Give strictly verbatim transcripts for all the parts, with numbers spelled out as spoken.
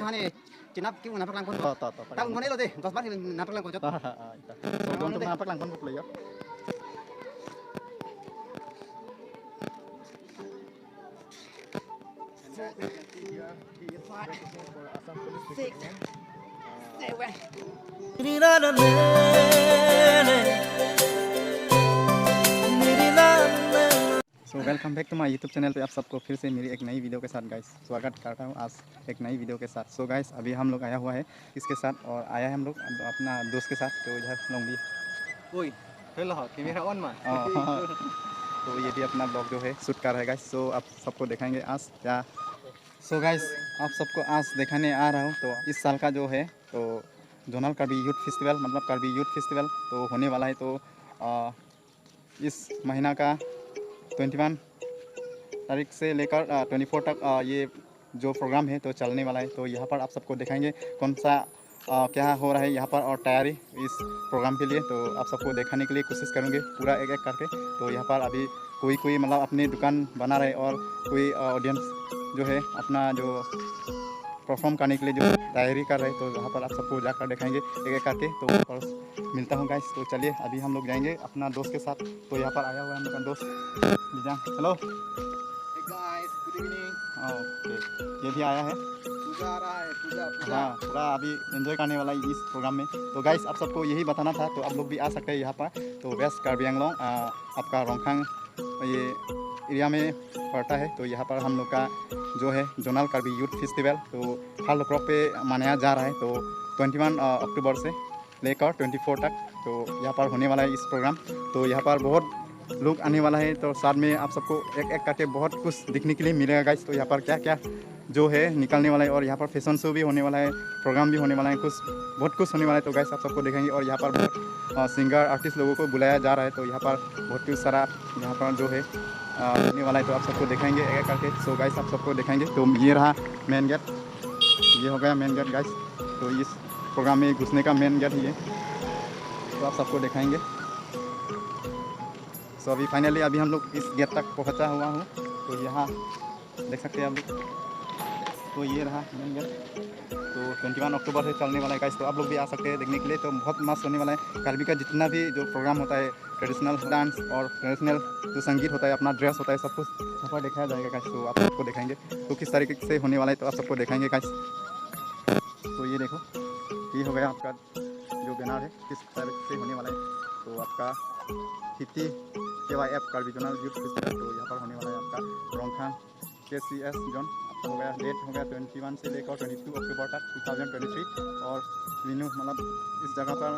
Mane, chinap ke nangpaklangpon. To, to, to, Tam paklangpon. Mane lo de, dos bar nangpaklangpon chot. Ah, ah, ah, ita. So, don tum nangpaklangpon po pule ya. And guys, you can see here, he is representing for Assam Police Recruitment. Uh, So welcome back to my YouTube channel पे आप सबको फिर से मेरी एक नई वीडियो के साथ गाइस स्वागत करता हूँ आज एक नई वीडियो के साथ। सो गाइस अभी हम लोग आया हुआ है किसके साथ और आया है हम लोग अपना दोस्त के साथ। तो इधर लोंगदी। Oi, hello, camera on ma? तो ये भी अपना ब्लॉग जो है शूट कर रहा है गाइस। सो आप सबको दिखाएंगे आज क्या। सो गाइस आप सबको आज दिखाने आ रहा हूँ। तो इस साल का जो है तो जोनल कार्बी यूथ फेस्टिवल मतलब कार्बी यूथ फेस्टिवल तो होने वाला है। तो इस महीना का ट्वेंटी वन तारीख से लेकर ट्वेंटी फोर तक ये जो प्रोग्राम है तो चलने वाला है। तो यहाँ पर आप सबको दिखाएंगे कौन सा क्या हो रहा है यहाँ पर और तैयारी इस प्रोग्राम के लिए। तो आप सबको दिखाने के लिए कोशिश करूँगी पूरा एक एक करके। तो यहाँ पर अभी कोई कोई मतलब अपने दुकान बना रहे और कोई ऑडियंस जो है अपना जो परफॉर्म करने के लिए जो तैयारी कर रहे हैं। तो यहाँ पर आप सबको जाकर दिखाएंगे एक एक करके। तो और मिलता हूँ गाइस। तो चलिए अभी हम लोग जाएंगे अपना दोस्त के साथ। तो यहाँ पर आया हुआ है हम लोग का दोस्त लीजांग। Hello. Hey guys, good evening. Okay, ये भी आया है। पूजा आ रहा है, पूजा, पूजा। हाँ, पूरा अभी एंजॉय करने वाला है इस प्रोग्राम में। तो गाइस आप सबको यही बताना था। तो आप लोग भी आ सकते हैं यहाँ पर। तो वेस्ट कार्बी आंगलोंग आपका रोंगथांग ये एरिया में पड़ता है। तो यहाँ पर हम लोग का जो है जोनल कार्बी यूथ फेस्टिवल तो हालोक्रोक पे मनाया जा रहा है। तो ट्वेंटी वन अक्टूबर से लेकर ट्वेंटी फोर तक तो यहाँ पर होने वाला है इस प्रोग्राम। तो यहाँ पर बहुत लोग आने वाला है। तो साथ में आप सबको एक एक करके बहुत कुछ देखने के लिए मिलेगा गाइस। तो यहाँ पर क्या क्या जो है निकलने वाला है और यहाँ पर फैशन शो भी होने वाला है, प्रोग्राम भी होने वाला है, कुछ बहुत कुछ होने वाला है। तो गाइस आप सबको दिखाएंगे और यहाँ पर बहुत सिंगर आर्टिस्ट लोगों को बुलाया जा रहा है। तो यहाँ पर बहुत कुछ सारा यहाँ पर जो है होने वाला है। तो आप सबको दिखाएंगे एक एक करके। सो गाइस आप सबको दिखाएंगे। तो ये रहा मेन गेट, ये हो गया मेन गेट गाइस। तो इस प्रोग्राम में घुसने का मेन गेट ही है। तो आप सबको दिखाएंगे। सो अभी फाइनली अभी हम लोग इस गेट तक पहुंचा हुआ हूँ। तो यहाँ देख सकते हैं आप लोग। तो ये रहा मेन गेट। तो ट्वेंटी वन अक्टूबर से चलने वाला है गाइस। तो आप लोग भी आ सकते हैं देखने के लिए। तो बहुत मस्त होने वाला है। कार्बी का जितना भी जो प्रोग्राम होता है ट्रेडिशनल डांस और ट्रेडिशनल जो संगीत होता है अपना ड्रेस होता है सब कुछ यहाँ पर दिखाया जाएगा गाइस। तो आप सबको दिखाएंगे तो किस तरीके से होने वाला है तो आप सबको दिखाएंगे गाइस। तो ये देखो ये हो गया आपका जो बैनर है किस तारीख से होने वाला है। तो आपका fifty K Y F Karbi zonal youth festival तो यहाँ पर होने वाला है आपका रोंगथांग के सी एस जोन। आपका हो गया डेट हो गया ट्वेंटी वन से लेकर ट्वेंटी टू अक्टूबर तक टू थाउजेंड ट्वेंटी थ्री। और वेन्यू मतलब इस जगह पर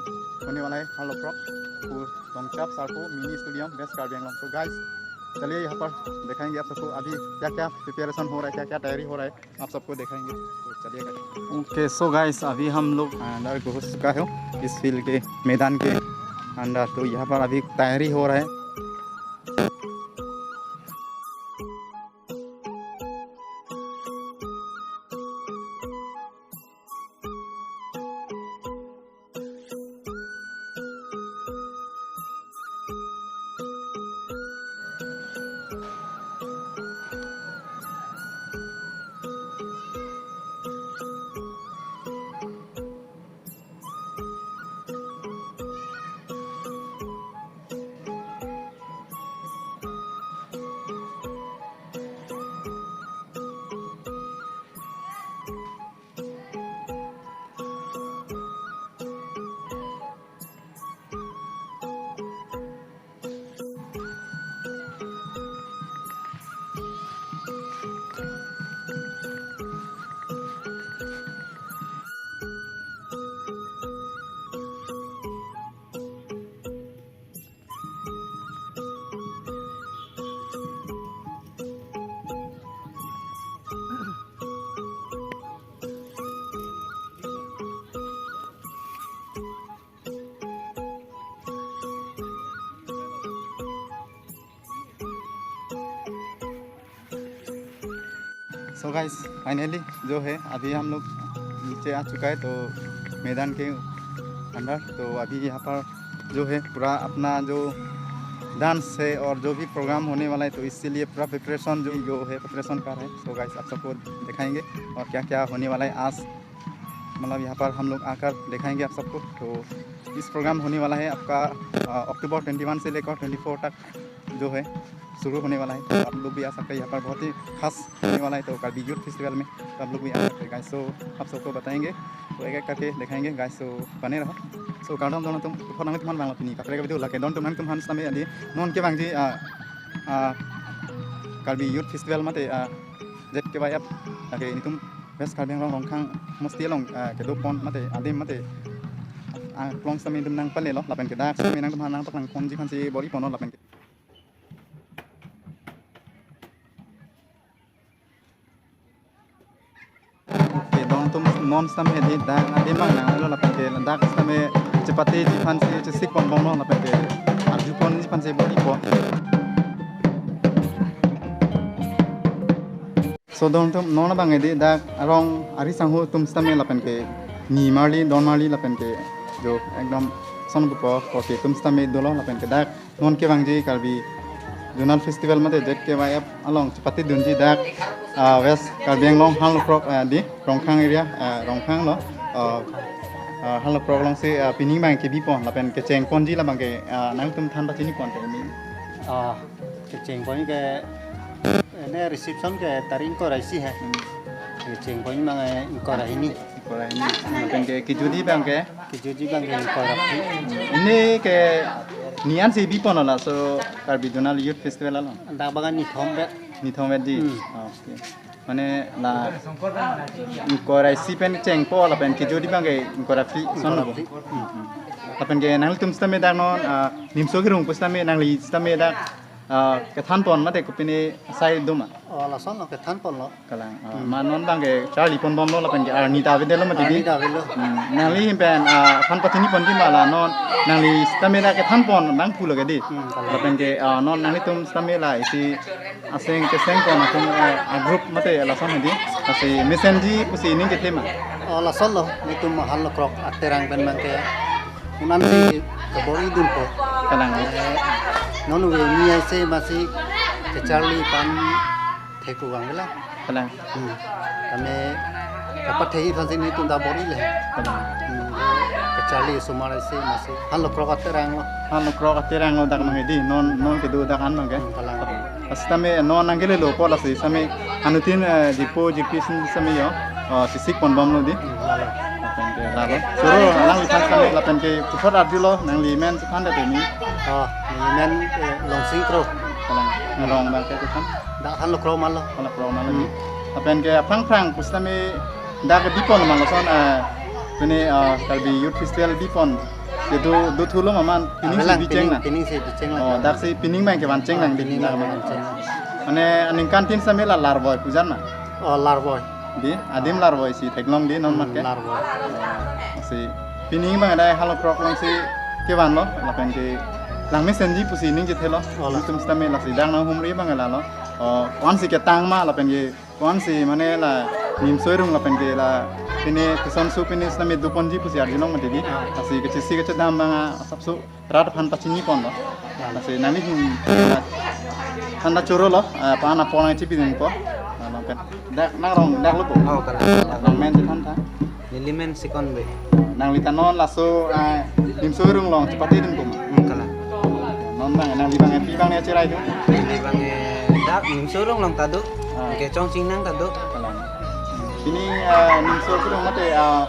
होने वाला है हालोक्रोक तो तोंगचाप सारको मिनी स्टेडियम वेस्ट कार्बी आंगलोंग। तो गाइस चलिए यहाँ पर दिखाएंगे आप सबको अभी क्या क्या प्रिपरेशन हो रहा है, क्या क्या तैयारी हो रहा है। आप सबको दिखाएंगे। तो चलिए गाइस। ओके सो गाइस अभी हम लोग अंदर घुस चुका है इस फील्ड के मैदान के अंदर। तो यहाँ पर अभी तैयारी हो रहा है। सो गाइस, फाइनली जो है, अभी हम लोग नीचे आ चुका है तो मैदान के अंदर। तो अभी यहाँ पर जो है, पूरा अपना जो डांस है और जो भी प्रोग्राम होने वाला है, तो इसके लिए पूरा प्रिपरेशन जो, जो है, प्रिपरेशन कर रहे हैं। तो गाइस, आप सबको दिखाएंगे और क्या क्या होने वाला है आज, मतलब यहाँ पर हम लोग आकर दिखाएंगे आप सबको। तो इस प्रोग्राम होने वाला है आपका अक्टूबर ट्वेंटी वन से लेकर ट्वेंटी फोर तक जो है शुरू होने वाला है। तो आप लोग भी आ सकते हैं, यहाँ पर बहुत ही खास होने वाला है। तो Karbi Youth Festival में तो आप लोग भी आ सकते हैं गाइस। So आप सबको बताएंगे, तो एक एक करके दिखाएंगे गाइस। So बने रहो। So kardom don atum, pon nangtum aphan vanglo pini kaprek video lake, don atum nangtum aphan sitame adi non kevangji, ah, ah, Karbi Youth Festival mate, ah, Z K Y F lake nelitum West Karbi Anglong Rongkhang mosti along, ah, kedopon mate adim mate, ah, klong sitame nelitum nangpalelo lapen ke dak sitame nangtum aphan nangpaklangponji aphansi bor-iponlo lapen ke Oke, don atum non sitame di dak adim abang nanglo lapen ke dak sitame chepatiji aphansi chesikponbomlo lapen ke arjuponji aphansi bor-ipo. So don atum non abang di dak arong ari sangho atum sitame lapen ke ni marli don marli lapen ke jo ekdom son bupo kote atum sitame dolo lapen ke dak non kevangji Karbi Zonal Festival mate Z K Y F along chepatedunji dak, ah, West Karbi Anglong Hang Lukrok, ah, di Rongkhang area, ah, Rongkhang lo, ah, ah, Hang Lukrok alongsi, ah, pining abang kebipon lapen kechengponji labang ke, ah, nangtum than pachinipon ke ini. Ah, kechengpon ke, ini reception ke tarik ingkoi ra isi hai. Hmm. Kechengpon abang, eh, ingkoi ra hini. Ingkoi ra hini. Lapen ke kejutji abang ke? Kejutji abang ke ingkoi ra phli. Ini ke ni-ansi biponlo laso Karbi Zonal Youth Festival along? Dak abang nithom vet. Nithom vet di? Hmm. Oke. Mane la ingkoi ra isi pen chengpo lapen kejutji abang ke ingkoi ra phli, son ingkoi ra bo? Phli. Hmm. Lapen ke nanglitum sitame dak non, ah, nimso kerung pu sitame nangli sitame dak, ah, kethanpon mate kopine asai do ma? Oh, lasonlo kethanponlo. Kalang. Ah, hmm. Ma non abang ke charliponbomlo lapen ke arni ta avedetlo mati di? Arni ta avedetlo. Hmm. Nangli ahin pen, ah, than pachiniponji ma la non nangli sitame dak kethanpon abang pulo ke di? Hmm, kalang. Lapen ke, ah, non nanglitum sitame la isi aseng kesengpon atum, eh, a-group mate lason hedi, lasi mesenji pusi ning kethe ma? Oh, lasonlo, nelitum Hang Lukrok Aterang pen abang ke un-ansi kebor-idunpo. Kalang. Eh, non ave ni aise masi kecharli pan theku abang ke la. Kalang. Hmm. Tame kapatheji aphansi nelitum ta bor-ile. Kalang. Hmm. Kecharli osomar aise masi Hang Lukrok Aterang lo. Hang Lukrok Aterang lo dak abang di, non, non kedo dak an abang ke? Hmm, kalang. Sitame non nangkelelopo lasi sitame anuttin, eh, jirpo jirpi sitame jo, oh, chesikponbomlo di? Hmm, lalo. Lapen ke lalo. Choro, nangliphan sitame lapen ke puthot arjulo, nangli men chethan date ni? Oh, neli men, eh, Longsing Kro. Kalang. Arong abang ke chethan? Dak Hang Lukrok malo. Hang Lukrok malo di. Hmm. Lapen ke aphrang phrang pusitame dak bipon ma lason, eh, pine, eh, Karbi Youth Festival bipon kedo, dothulo ma, man piningsi, avelang, bicheng pining, na? Piningsi bicheng lang. Oh, daksi pining abang kevancheng lang. Ah, pining di abang kevancheng. Mane aningkantin sitame la Larvoi pujan ma? Oh, Larvoi. Di, adim Larvoi si theklong di non mat ke? Hmm, Larvoi. Oh, si pining abang dak Hang Lukrok alongsi kevanlo, lapen ke langmesenji pusi ning kethelo. Oh, la. Nelitum sitame lasi dak nanghumri abang lalo. Oh, ko-ansi ketang ma lapen ke ko-ansi mane la nimso erung lapen ke la pine kosonsi pine sitame doponji pusi arjulong mati di. Ah. Lasi kechesi kechedam abang asapso rat aphan pachiniponlo. Lasi nangli ahin, ah, than ta chorolo, ah, pan apor nangchipidunpo. Ah, lapen dak nangrong daklo po? Oh, kalang. Nangmen chethan tha? Neli men Sikon Bey. Nangli ta non laso, ah, nimso erung along chepatedunpo ma? Hmm, kalang. Non abang, nangli abang, eh, pi abang ne acherai do? Neli abang, eh, dak nimso erung along ta do. Ah. Ke Chongchingnang ta do. Kalang. Pini, ah, nimso erung mate, ah,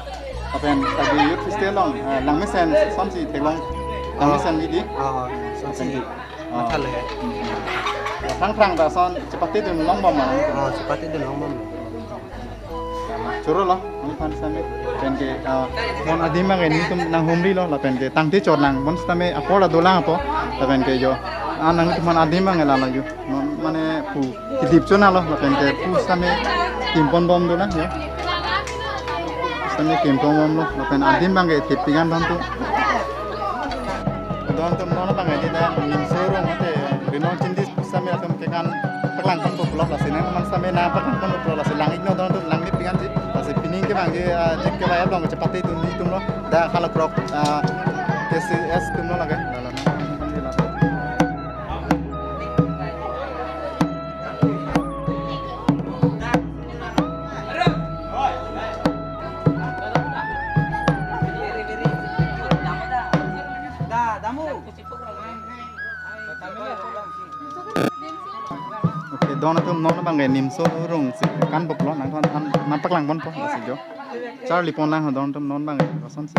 lapen Karbi Youth Festival along, ah, langmesen asonsi theklong. Langmesen di di? Oh, oh, asonsi. Lapen ke, oh, mathalo he. Aphrang phrang ta ason chepatedunlongbom ma? Oh, chepatedunlongbom. Chorolo, nangphan sitame. Lapen ke, ah, non adim abang nelitum nanghumrilo, lapen ke tangte chorlang, non sitame apor ta dolang apo, lapen ke jo. Ah, nangtum aphan adim abang lalo jo. Non mane pu kedip chonalo, lapen ke pu sitame kimponbom dolang jo. Sitame kimponbomlo, lapen adim abang ke thip pigan bang tu. Don atum non abang di dak nimso erung mate rinong chindis sitame atum kekan paklangponpo pulo, lasi nangtum aphan sitame nangpaklangponpo pulo, lasi lang-iknon don atum, lang-ik piganji, lasi pining kevangji, ah, Z K Y F along chepatedunji atumlo, dak Hang Lukrok, ah, K C S atumlo lake. Lalo, lalo. Don atum non abangke Nimso Rongsi kanbomlo, nangtum aphan nangpaklang ponpo lasi jo. Charli pon lang don atum non abangke kosonsi.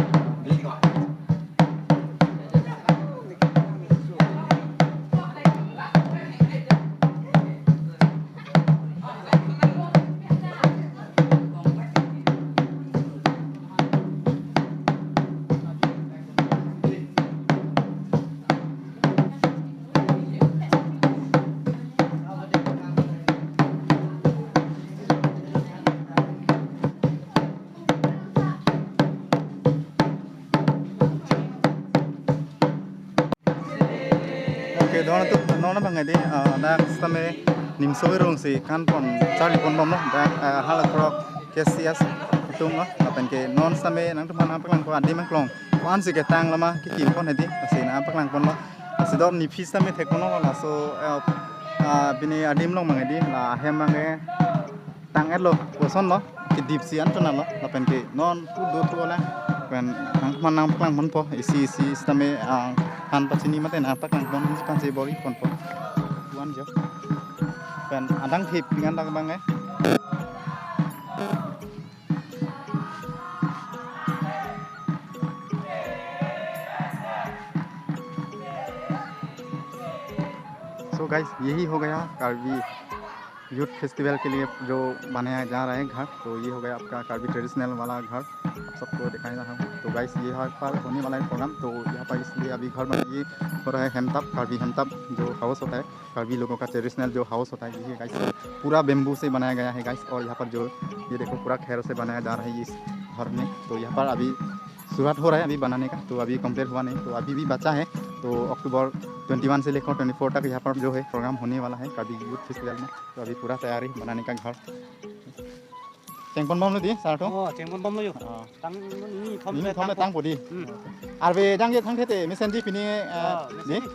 Okay, don atum non abangke dei, ah, dak sitame Nimso Rongsi kanpon charli ponbomlo, dak, ah, Halakrok K C S atumlo, lapen ke non sitame nangtum aphan nangpaklangpo adim aklong ko-ansi ketang lama kekim pon hedi, lasi nangpaklang ponlo. Lasi dor nephi sitame thek ponlo, laso, eh, ah, pini adim along abangke dei, la ahem abangke tang-etlo, kosonlo, kedipsi anchot lo, lapen ke non pu do thu ola, pen nangtum aphan nangpaklang ponpo, isi isi sitame, ah, han pachini mate nangpaklang pon, hansi bor-i ponpo. Wan jo. Pen adang thip pingan dak abangke. So guys, यही हो गया Karbi youth festival के लिए जो बनाया जा रहा है घर। तो ये हो गया आपका कार्बी ट्रेडिशनल वाला घर, आप सबको दिखाई रहा हूँ। तो गाइस, ये यहाँ पर होने वाला है प्रोग्राम, तो यहाँ पर इसलिए अभी घर बन, ये हो रहा है हेमताप, कार्बी हेमताप जो हाउस होता है, कार्बी लोगों का ट्रेडिशनल जो हाउस होता है, ये गाइस पूरा बेम्बू से बनाया गया है गाइस। और यहाँ पर जो ये देखो, पूरा खेर से बनाया जा रहा है इस घर में। तो यहाँ पर अभी शुरुआत हो रहा है अभी बनाने का, तो अभी कंप्लीट हुआ नहीं, तो अभी भी बचा है। तो अक्टूबर ट्वेंटी वन से लेकर ट्वेंटी फ़ोर तक यहाँ पर जो है प्रोग्राम होने वाला है कार्बी यूथ फेस्टिवल में। तो अभी पूरा तैयारी बनाने का घर। Chengponbomlo dei, sir atum? Oh, chengponbomlo jo. Ah. Tang ini thom ini le thom le tangpo. Tangpo dei. Hmm. Arve jangje thangthe te mesen dei pini, eh, oh, mesen dei? Dei.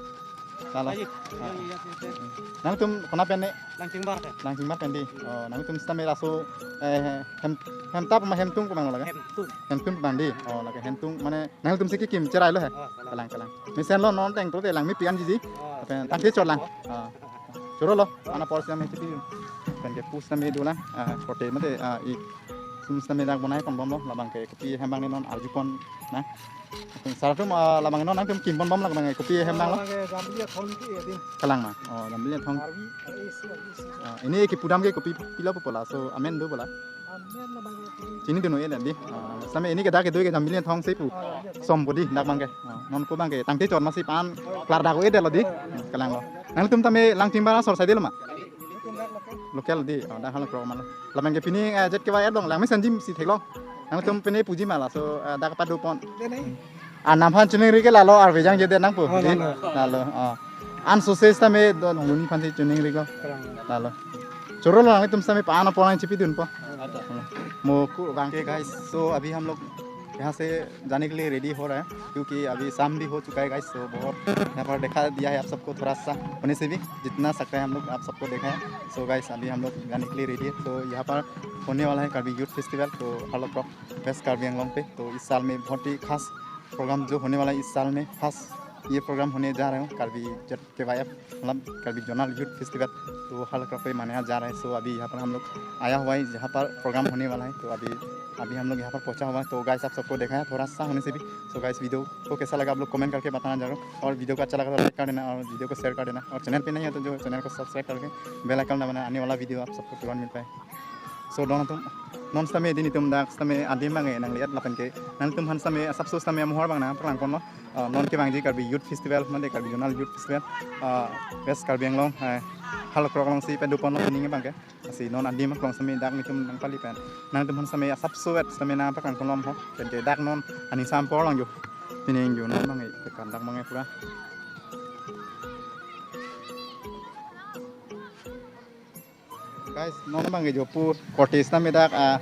Lalo. Aji. Ah. Iya, iya, iya, iya. Nangtum konat pen ne? Langchingbar pen. Langchingbar pen dei. Hmm. Oh, nangtum sitame laso, eh, hem, hemtap ma hemtung ko abang lo lake? Hemtung. Hemtung abang dei. Oh, lake hemtung mane nangtum si kekim cherailo he? Oh, kalang. Kalang, kalang. Mesenlo non teng to te lang mi pian jiji. Oh. Pen tangte chot lang. Oh. Ah. Chorolo, ana apor sitame chipi. Pen ke pu sitame dolang, ah, kote mate, ah, ik sum sitame dak bonai ponbomlo, labang ke kopi hem abang ne non arjupon, na. Sir atum, ah, labang non nangtum kimpon bomlo labang ke kopi hem abang lo. Labang ke Jambili Athong ke ya dei. Kalang ma. Oh, Jambili Athong. Arvi, arvi isi, arvi isi. Ah, ini ke pudam ke kopi pilo pu pu la, so amen do pu la. Amen labang ke kopi. Chinidunnon dei. Ah, sitame ini ke dak kedo ke Jambili Athong si pu. Ah, iya. Som pu dei dak abang ke. Ah, non ko abang ke tangte chot masi pan klar dak ko-edetlo dei. Kalanglo. Nangtum tame Langchingbar asor sai dei lo ma? Local dei, oh, dak Halakrok ma lo. Labang ke pini, eh, Z K Y F along, lang mesen jimsi theklong. Nangtum pini puji ma laso, eh, dak pado pon. Dei nai. Anam aphan choningri ke lalo, arve jangjedet nangpo. Oh, dei, lalo. Lalo, oh. An success tame do nongluni aphansi choningri ko. Kalang. Lalo. Chorolo nangtum sitame pan apor nangchipidunpo. Ada. Mo ku bang. Okay guys, so अभी हम लोग यहाँ से जाने के लिए रेडी हो रहा है, क्योंकि अभी शाम भी हो चुका है गाइस। तो बहुत यहाँ पर दिखा दिया है आप सबको थोड़ा सा, होने से भी जितना सकता है हम लोग आप सबको दिखाया। सो गाइस, अभी हम लोग जाने के लिए रेडी है। तो यहाँ पर होने वाला है कार्बी यूथ फेस्टिवल, तो Halakrok, वेस्ट कार्बी आंगलोंग पे। तो इस साल में बहुत ही खास प्रोग्राम जो होने वाला है इस साल में, खास ये प्रोग्राम होने जा रहे हो कार्बी जेड के वाई एफ, मतलब कार्बी जोनल यूथ फेस्टिवल, तो वो Halakrok पे मनाया जा रहा है। सो अभी यहाँ पर हम लोग आया हुआ है जहाँ पर प्रोग्राम होने वाला है। तो अभी अभी हम लोग यहाँ पर पहुँचा हुआ है। तो गाइस, आप सबको दिखाया थोड़ा सा होने से भी। सो गाइस, वीडियो को कैसा लगा आप लोग कमेंट करके बताना जरूर, और वीडियो को अच्छा लगा तो लाइक कर देना और वीडियो को शेयर कर देना, और चैनल पे नहीं है तो जो चैनल को सब्सक्राइब करके बेल आइकन दबाना, आने वाला वीडियो आप सबको तुरंत मिल पाए। So don atum, non sitame dei netum dak sitame adim abang nangle-et lapen ke nangtum aphan sitame asapso sitame amohor abang nangpaklang ponlo. Ah, non kevangji karbi youth festival, mate karbi zonal youth festival, ah, West Karbi Anglong, eh, Halakrok alongsi pado ponlo ning abang ke. Lasi non adim aklong sitame dak netum nangpali pen nangtum aphan sitame asapso-et sitame nangpaklang ponlo ho. Pen ke dak non aning sam por lang jo. Pining jo non abang ke kan dak abang ke pura. Guys, non abang ke jo pu korte sitame dak, ah,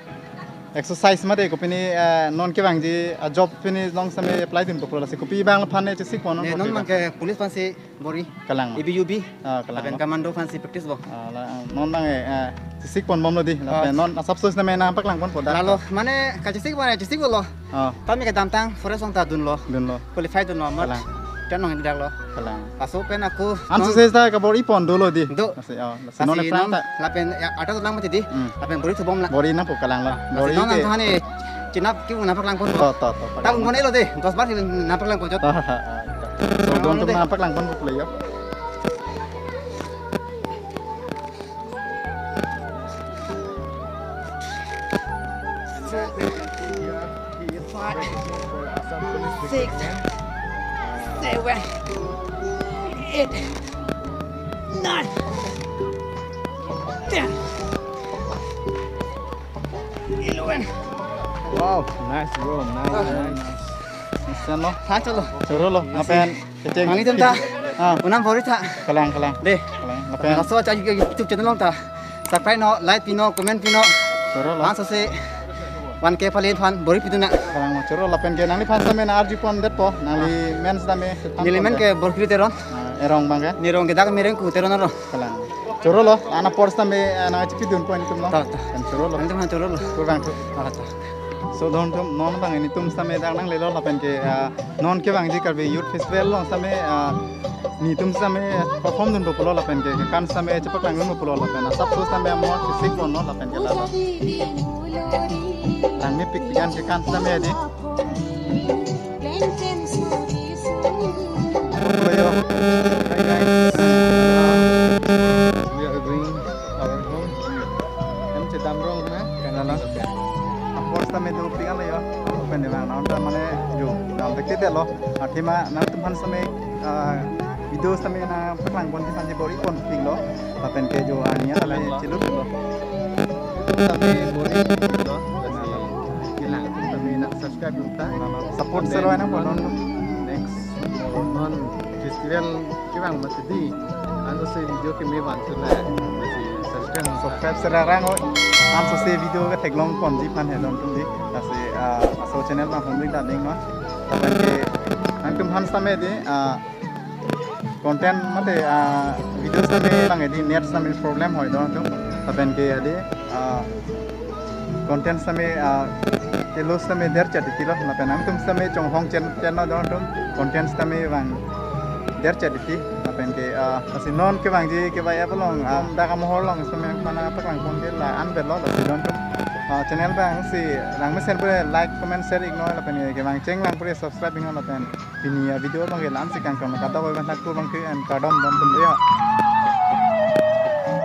exercise mate kopine, ah, non kevangji, ah, job pine along sitame apply dun poklo, lasi kopi abang aphan ne chesik pon non. Ne non korte abang ke police aphansi bor-i. Kalang ma? A B U B. Ah, kalang lapen ma? Commando aphansi practice bo. Ah, la, ah, non abang ke, ah, chesik ponbomlo dei. Ah. Lapen non asapso sitame nangpaklang ponpo dak. Lalo, mane kachesik mane chesik bolo. Ah. Tame kedamtang forest along ta dunlo. Dunlo. Qualify dunlo amat. Kalang. Chan nong dak lo. Kalang. Laso pen ako. An non sukses ta kabor-i pon dolo di. Do. Lasi, oh, lasi non lasi phrang non ta. Lapen ya, ata dolang mati di. Hmm. Lapen bor-i thubom la. Bor-i nangpo kalang lo. Lasi bor-i non ke. Ang thani chinap ke nangpaklang pon. To, to, to. Tang paklang pon. Mone lo de. Dos bar nangpaklang pon chot. To, ha, ha, ha. So, don tum nangpaklang pon po pule yo. Five, six, seven, eight, nine, ten, eleven. Wow, nice bro, nice, nice. Nice lo. Ha, chalo. Choro lo. Lapen kecheng. Nanglitum ta. Ah. Unam bor-i tha. Kalang, kalang. De. Kalang. Lapen laso acha YouTube channel along ta subscribe non, like pinon, comment pinon. Choro lo. Laso si one K palen aphan bor-i pidun nang. Kalang, choro lapen ke nangliphan sitame nang-arju pon detpo. Nangli men sitame. Neli men ke Borkri Teron. Ah, erong abang ke? Neli rong ke dak Merengku Teron arong. Kalang. Choro lo, an apor sitame, ah, nangchipidun pon itum lo. Ta, ta. Kan choro lo. Nanglitum aphan choro lo. Kurang tu. Ta, ta. So don tum non abang nelitum sitame dak nanglelo lapen ke, ah, non kevangji Karbi Youth Festival along sitame, ah, nelitum sitame perform dunpo pulo lapen ke, kan sitame chepaklang dunpo pulo lapen asapso sitame amo kisik pon lo lapen ke lalo. Langmepik pigan ke kan sitame di. Hello, yo. Hi, guys. Uh, we are going our home. Em chedam rong na? Kena na. Apor sitame dopik an lo yo. Pen de bang, non ta mane jo, dam dek te lo. Athema nangtum aphan sitame, ah, video sitame nangpaklang pon aphan si bor-i pon pik lo. Lapen ke jo arni an sitame chelo lo. Sitame bor-i pon pik lo. Kasi kelang sitame nang subscribe dun ta. Support sero nang pon non. Next non festival kevang mati di. Anso si video keme van sela. Kasi subscribe. Subscribe sera rang oi. Anso si video ketheklong ponji aphan he don tum di. Kasi, ah, laso channel abang hum ri ta ding non. Lapen ke nangtum aphan sitame di, ah, content mate, ah, video sitame lang di net sitame problem hoi don tum. Lapen ke di, ah, content sitame, ah, kelo sitame der chat titi lo, lapen nangtum sitame chonghong chen chen lo don tum, content sitame abang der chat titi, lapen ke, ah, lasi non kevangji kevai app along, ah, dak amohor along sitame mana paklang pon ke la-an vet lo, lasi don tum, ah, channel abang si langmesen pure like, comment, share ik non, lapen ke kevang chenglang pure subscribe ik non, lapen pini a video abang ke la-an si kangkam kadokave abang thakthur abang ke and kardom don tum ya.